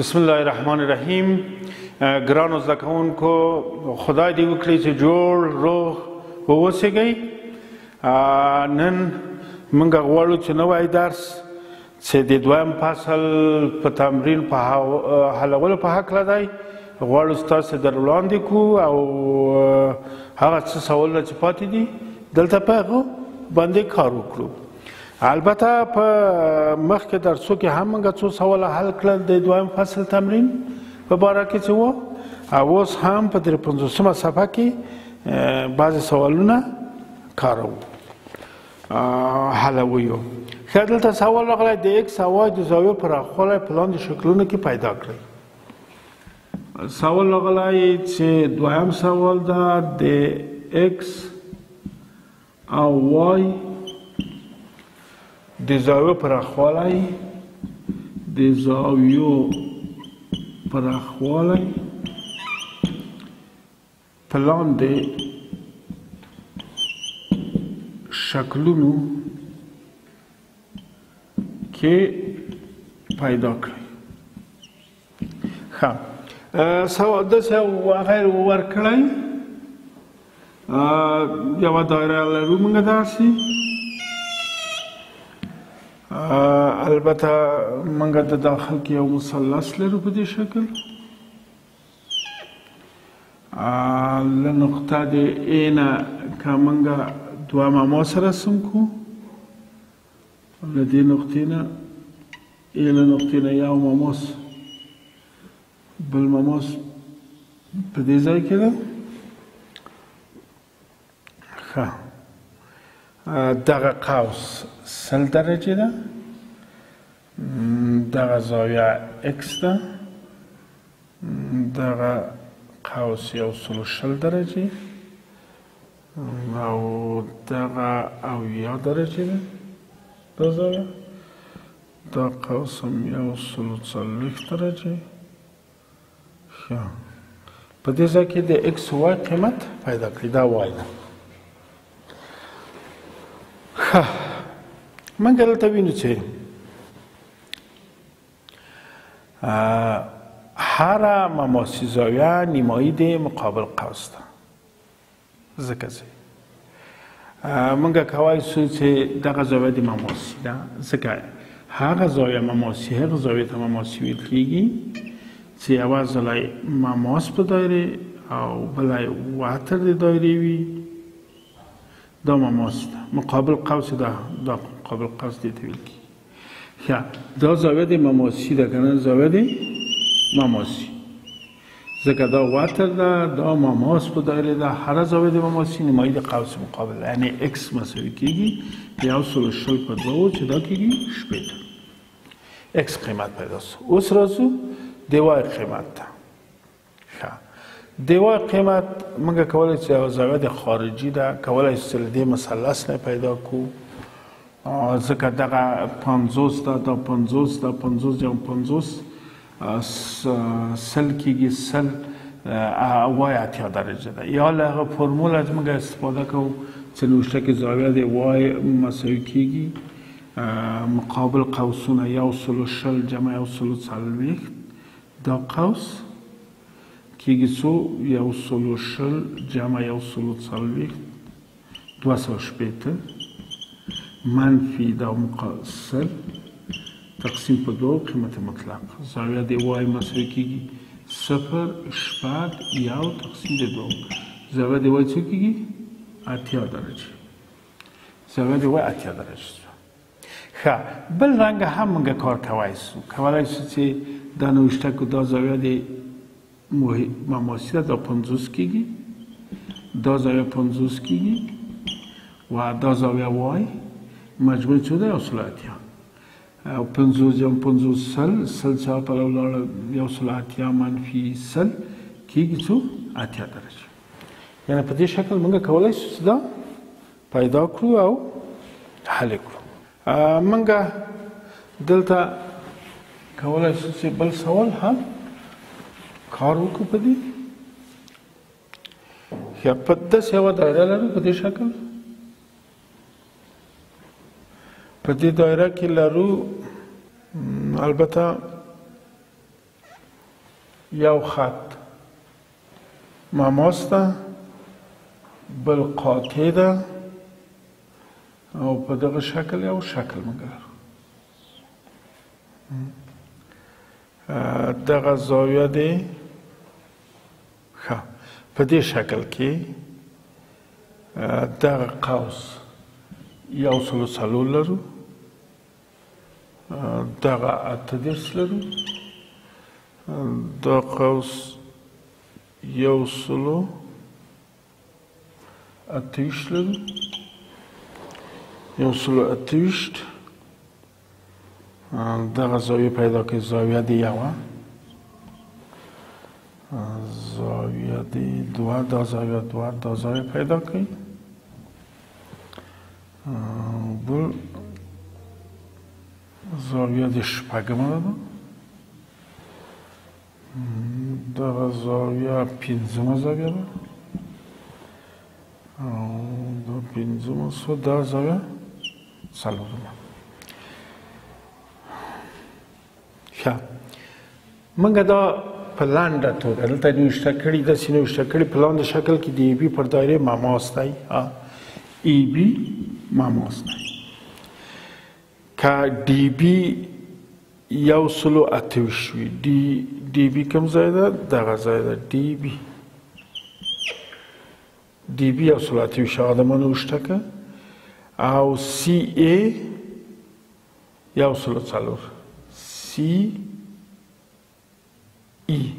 بسم الله الرحمن الرحیم. ګرانو زده کوونکو، خدای دې وکړي چې جوړ روغ واوسېږئ. نن موږ غواړو چې نوی درس چې د دویم فصل په تمرین په حلولو په هکله دی، غواړو ستاسې در وړاندې کړو او هغه څه سوالونه چې پاتې دي دلته په هغو باندې کار وکړو. البته په مخکې درسو کې هم موږ څو سواله حل کړل د دویم فصل تمرین په باره کې چې وو، او اوس هم په 53مه صفحه کې بعضې سوالونه کاروو حلوو یو. ښه، دلته سوال راغلی د ایکس او وای د زاویو پراخوالی په لاندې شکلونو کې پیدا کړئ. سوال راغلی چې دویم سوال ده د ایکس او وای د زاویو پراخوالی، د زاویو پراخوالی په لاندې شکلونو کې پیدا کړئ. ښه، داسې هغه ورکړی، یوه دایره لرو موږ داسې. البته موږ د داخل کې یو مثلث لرو په دې شکل. له نقطه د ای نه که موږ دوه مماس رسم کړو، له دې نقطې نه ای له نقطې نه یو مماس بل مماس په دې ځای کې ده. ښه، دغه قوس 100 درجې ده، دغه زاویه ایکس ده، دغه قوس 120 درجې او دغه 70 درجې ده دا زاویه، دا قوس هم 140 درجې. ښه، په دې ځای کې د ایکس وای قیمت پیدا کړئ، دا وای ده. ښه، موږ دلته وینو چې هره مماسي زاویه نیمایي د مقابل قوس ده، ځکه چې موږ کولی شو چې دغه زاویه د مماسي ده، ځکه هغه زاویه مماسي هغه زاویې ته مماسي ویل کېږي چې یوه ځلی مماس په دایرې او بله وتر د دایرې وي، دا مماس ده، مقابل قوس ده، دا مقابل قوس دې ته ویل کېږي. ښه، دا زاویه د مماسي ده که نه، زاویه د مماسي، ځکه دا وتر ده، دا مماس په دایرې ده، هره زاویه د مماسي نیمایي د قوس مقابل، یعنې ایکس مساوي کېږي 120 په دوه چې دا کېږي 60. ایکس قیمت پیدا شو. اوس راځو د وای قیمت ته. ښه، د وای قیمت موږ کولی شو یوه زاویه د خارجي ده، کولی شو چې له دې مثلث نه پیدا کړو، ځکه دغه 50 ده، دا 50 ده، 50 جمع 50 100 کېږي، 100 وای 80 درجه ده. یا له هغه فرموله چې موږ استفاده کوو چې نوشته کې زاویه د وای مساوي کېږي مقابل قوسونه 120 جمع 140، دا قوس کېږي څو 120 جمع 140 260 منفي دا 100 تقسیم په دوه قیمت مطلق. زاویه د وای مساوي کېږي 0 6 1 تقسیم د دوه، زاویه د وای څو کېږي 80 درجه، زاویه د وای 80 درجه شوه. ښه، بل رنګ هم موږ کار کولی شو، کولی شو چې دا نوشته کړو، دا زاویه د مماسي ده، دا 50 کېږي، دا زاویه 50 کېږي و دا زاویه وای مجموع څو ده 180، او 50 جمع 50 100، 100 چا پلو لاړه 180 منفي 100 کېږي څو 80 درجه. یعنې په دې شکل موږ کولی شو چې دا پیدا کړو او حل کړو. موږ دلته کولی شو چې بل سوال هم کار وکړو په دې. ښه، په داسې یوه دایره لرو په دې شکل، په دې دایره کې لرو البته یو خط مماس ده، بل قاطع ده، او په دغه شکل یو شکل موږ لرو. دغه زاویه دی ښه په دې شکل کې دغه قوس 104 لرو، دغه 38 لرو، دا قوس 128 لرو، 128. دغه زاویه پیدا کوي، زاویه دی یوه، زاویه دی دوه، دا زاویه دوه، دا زاویه پیدا کوي. بل زاویه د شپږمه ده، دغه زاویه پنځمه زاویه ده، او دا پنځمه سوه، دا زاویه څلورمه. ښه، موږ دا په لنډه توګه دلته نوشته کړي، داسې نوشته کړي په لاندې شکل کې د ای بي پر دایرې مماس دی، ای بي مماس دی. که ډي بي 128 وي، ډي بي کوم ځای ده؟ دغه ځای ده، ډي بي، ډي بي 128 هغه د ما نوشته که، او سی ای 104، سی ای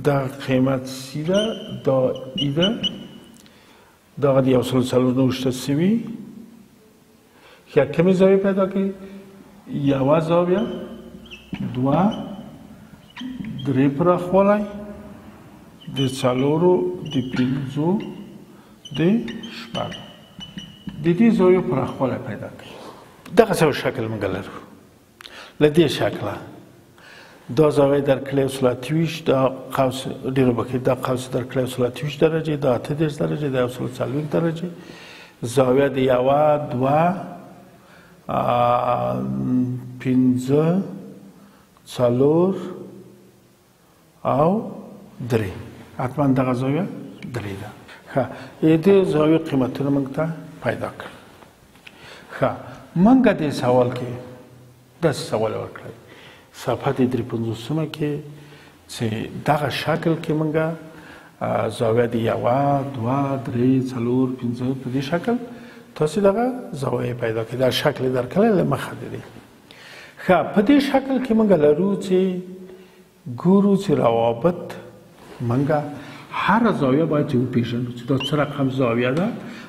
دا قیمت سی ده، دا ای ده، دغه د 104 نوشته سوي. ښه، کومې زاویې پیدا کوي؟ یوه زاویه، دوه، درې پراخوالی، د څلورو، د پنځو، د شپږو، د دې زاویو پراخوالی پیدا کوي. دغسې یو شکل موږ لرو. له دې شکله دا زاویه درکړې 128، دا قوس ډېر وبښئ، دا قوس درکړی 128 درجې، دا 38 درجې، دا 140 درجې. زاویه د یوه، دوه، پنځه، څلور او درې، حتما دغه زاویه درې ده. ښه، دې زاویې قیمتونه موږ ته پیدا کړل. ښه، موږ دې سوال کې داسې سوال ورکړی، صفحه د 53 کې، چې دغه شکل کې موږ زاویه د یوه، دوه، درې، څلور، پنځه په دې شکل تاسې دغه زاویې پیدا کړئ. دا شکل یې درکړی له مخه دی. ښه، په دې شکل کې موږ لرو چې ګورو چې روابط موږ هره زاویه باید چې وپېژنو چې دا څه رقم زاویه ده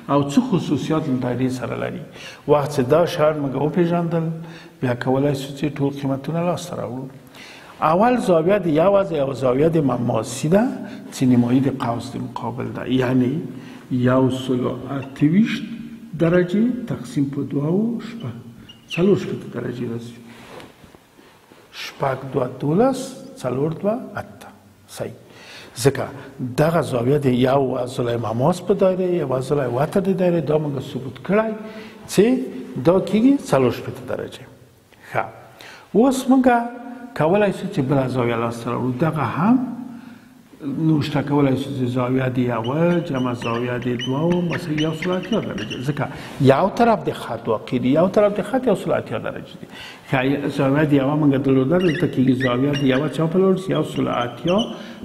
او څه خصوصیات له دایرې سره لري. وخت چې دا شیان موږ وپېژندل، بیا کولای شو چې ټول قیمتونه لاسته راوړو. اول زاویه د یو زاویه د مماسی ده چې نیمایي د قوس د مقابل ده، یعنی 128 درجې تقسیم په دوه او شپږ، 64 درجې راځي. شپږ دوه 12، څلور دوه اته. صحیح، ځکه دغه زاویه د یو ضلع مماس په دایره، یو ضلع وتر د دایرې، دا موږ ثبوت کړی چې دا کېږي 64 درجې. ښه، اوس موږ کولای شو چې بله زاویه لاسته راوړو. دغه هم نوشته کولای شو چې زاویه د یوه جمع زاویه د دوه مساوي 180 درجه، ځکه یو طرف د خط واقع دی، یو طرف د خط 180 درجه دی. ښه، زاویه د یوه موږ درلوده، دلته کېږي زاویه د یوه چا په لور 180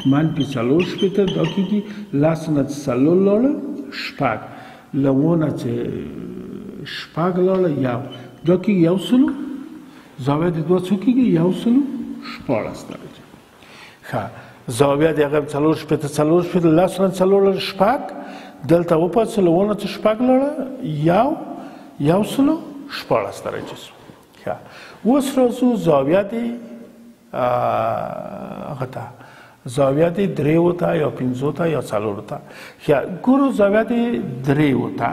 منفي 64، دا کېږي لس نه څلور لاړه شپږ، له اوو نه چې شپږ لاړه یو، دا کېږي 100، زاویه د دوه څو کېږي 116 درجه. ښه، زاویه د هغه 64 64 لس نه څلور لاړه شپږ، دلته وپاڅه له اوو نه چې شپږ لاړه یو، 116 درجه شو. ښه، اوس راځو زاویه د هغه ته، زاویه د درېو ته یا پنځو ته یا څلورو ته. ښه، ګورو زاویه د درېو ته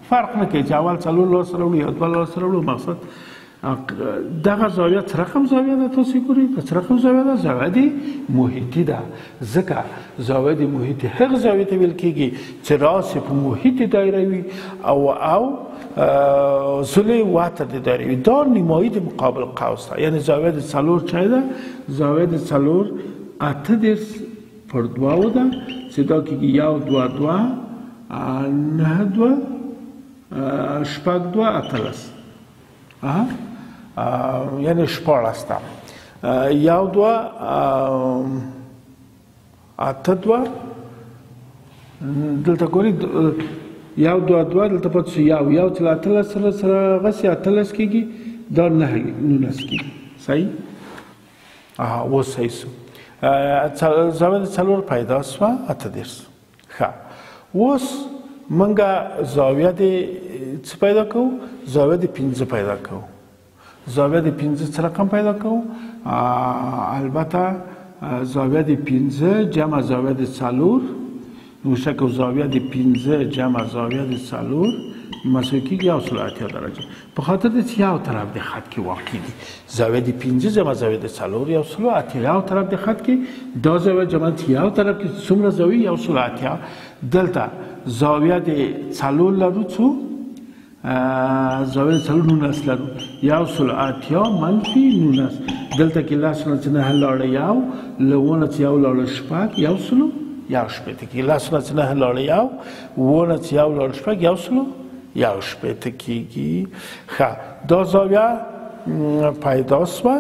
فرق نه کوي چې اول څلور لاسته راوړو یا دوه لاسته راوړو، مقصد دغه زاویه څه رقم زاویه ده؟ تاسو ګورئ څه رقم زاویه ده؟ زاویه د محیطي ده، ځکه زاویه د محیطي هغه زاویې ته ویل کېږي چې راس یې په محیط دایره وي او ضلع وتر د دایره وي. دا نیمایي د مقابل قوس ده، یعنی زاویه د څلور چای ده، زاویه د څلور 38 پر دوه ده چې دا کېږي 1 2 2 9 2 شپږ 2 18، یعنی 16 ده. 1 2 8 2 دلته ګوري 1 2 2 دلته پاتې شو 1 1 چې له 18 سره غسي 18 کېږي، دا 19 کېږي. صحیح؟ اوس صحیح شو. زاویه د 4 پیدا شوه 38. ښه، اوس موږ زاویه د څه پیدا کوو؟ زاویه د 5 پیدا کوو. زاویه د 5 څه رقم پیدا کوو؟ البته زاویه د 5 جمع زاویه د 4، نوشته کوو زاویه د 5 جمع زاویه د 4 مساوي کېږي 180 درجه. په خاطر د چې یو طرف د خط کې واقع دي، زاویه د 5 جمع زاویه د 4 180، یو طرف د خط کې دا زاویه جمع چې یو طرف کې څومره زاویه 180. دلته زاویه د 4 لرو، څو زاویه د 4 19 لرو، 180 منفي 19. دلته کې لس نه چې 9 لاړه 1، له 7 نه چې 1 لاړه شپږ، 161 کېږي. لس نه چې 9 لاړه 1، 7 نه چې 1 لاړه شپږ، 161 کېږي. ښه، دا زاویه پیدا شوه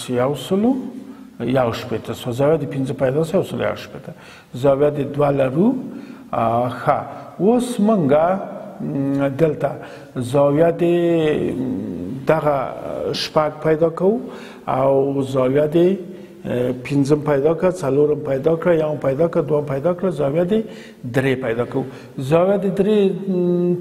چې 161 شوه. زاویه د 5 پیدا شوه 161. زاویه د 2 لرو. ښه، اوس موږ دلته زاویه د دغه شپږ پیدا کوو او زاویه د 5 پیدا کړه، 4 پیدا کړه، 1 پیدا کړه، 2 پیدا کړه، زاویه د 3 پیدا کوو. زاویه د 3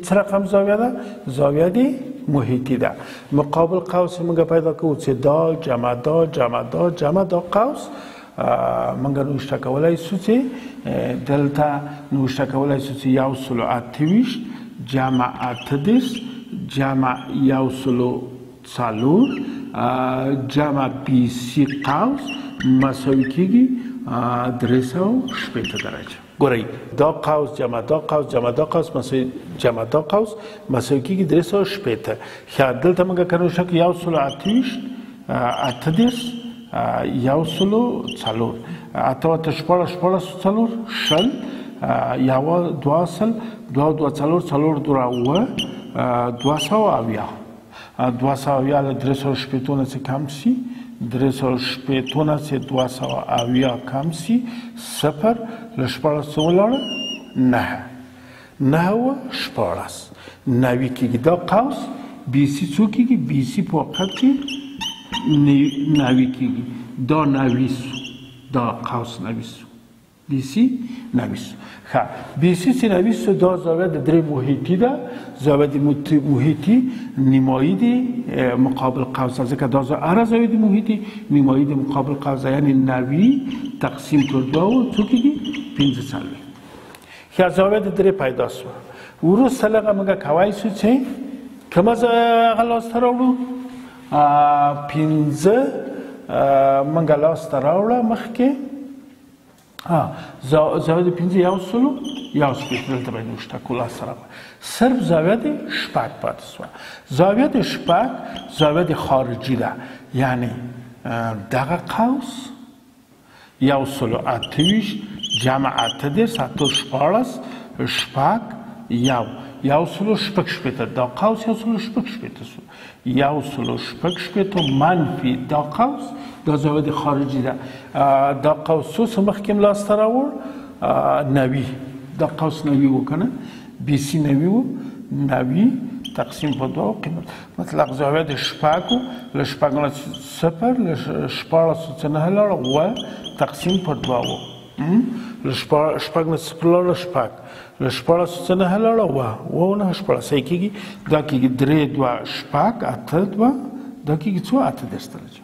څه رقم زاویه ده؟ زاویه د محیطي ده. مقابل قوس موږ پیدا کوو چې دا جمع دا جمع دا جمع دا قوس موږ نوشته کولی شو چې دلته نوشته کولی شو چې 128 جمع 38 جمع 104 جمع BC قوس مساوي کېږي 360 درجه. ګورئ، دا قوس جمع دا قوس جمع دا قوس مساوي جمع دا قوس مساوي کېږي 360. ښه، دلته موږ که نوشته کړو 128 38 104 8 8 16 16 4 20 1 2 سل 2 2 4 4 2 7 270 270 له 360 نه څه کم شي، 360 نه چې 270 کم شي، 0 له 16 ولاړه 9 9 16 90 کېږي. دا قوس BC څو کېږي؟ BC په واقعیت کې 90 کېږي. دا 90 سو، دا قوس 90 سو، BC 90 سو. ښه، BC چې 90 سو، دا زاویه د 3 محیطي ده. زاویه د محیطي نیمایي د مقابل قوس ده، ځکه دا هره زاویه د محیطي نیمایي د مقابل قوس ده، یعنی 90 تقسیم کړ 2 څو کېږي؟ 45. ښه، زاویه د 3 پیدا سوه. وروسته لږه موږ کوی شو چې کومه هغه لاسته راوړو؟ 5 موږ لاسته راوړه مخکې. زاویه د 5 161 دلته باید نوشته کړو لاسته راوړه. صرف زاویه د 6 پاتې شوه. زاویه د 6 زاویه د خارجي ده، یعنی دغه قوس 128 جمع 38 8 16 شپږ 1 166. دا قوس 166 شو. 166 منفي دا قوس، دا زاویه د خارجي ده. دا قوس څو څه مخکې هم لاسته راوړ؟ 90. دا قوس 90 و که نه؟ BC 90 و، 90 تقسیم په 2 قیمت مطلق زاویه د 6 له 6 نه 0 له 16 څه 9 لاړه 7 تقسیم پر 2 و، له 6 نه 0 لاړه شپږ، له 16 څه 9 لاړه 7 9 16 صحیح کېږي. دا کېږي 3 2 شپږ 8 2، دا کېږي څو؟ 38 درجه.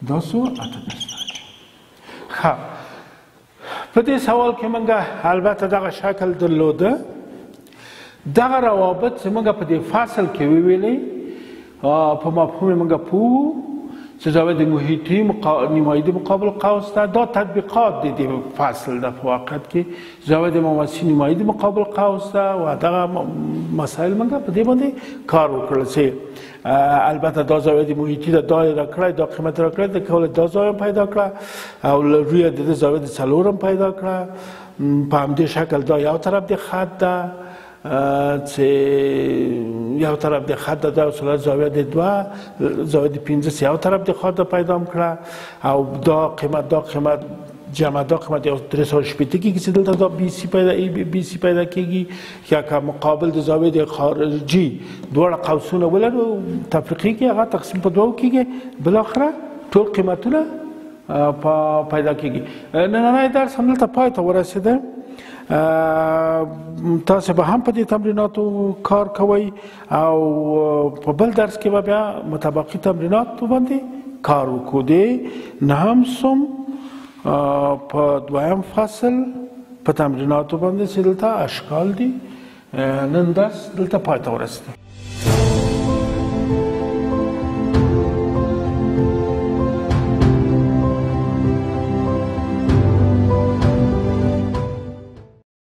دا څو؟ 38 درجه. ښه، په دې سوال کې موږ البته دغه شکل درلوده. دغه روابط چې موږ په دې فصل کې وویلې، په مفهوم موږ پوه وو چې زاویه د محیطي نیمایي د مقابل قوس ده. دا تطبیقات د دې فصل ده. په واقعیت کې زاویه د مماسی نیمایي د مقابل قوس ده و دغه مسایل موږ په دې باندې کار وکړل چې البته دا زاویه د محیطي ده، دا یې راکړی، دا قیمت راکړی، د کولی دا زاویه پیدا کړه او له رویه د دې زاویه د څلورم پیدا کړه. په همدې شکل دا یو طرف د خط ده چې یو طرف د خط ده، دا سره زاویه د دوه، زاویه د پنځه چې یو طرف د خط ده پیدا کړه او دا قیمت، دا قیمت جمع دا قیمت یو 360 کېږي چې دلته دا بي سي پیدا، ای بي سي پیدا کېږي. یا که مقابل د زاویې د خارجي دواړه قوسونه ولرو تفریقي کې هغه تقسیم په دوو کېږي، بالاخره ټول قیمتونه پیدا کېږي. نننی درس همدلته پای ته ورسېده. تاسو به هم په دې تمریناتو کار کوئ او په بل درس کې به بیا متباقي تمریناتو باندې کار وکړو. د نهم سم په دویم فصل په تمریناتو باندې چې دلته اشکال دي، نن درس دلته پای ته ورسېده.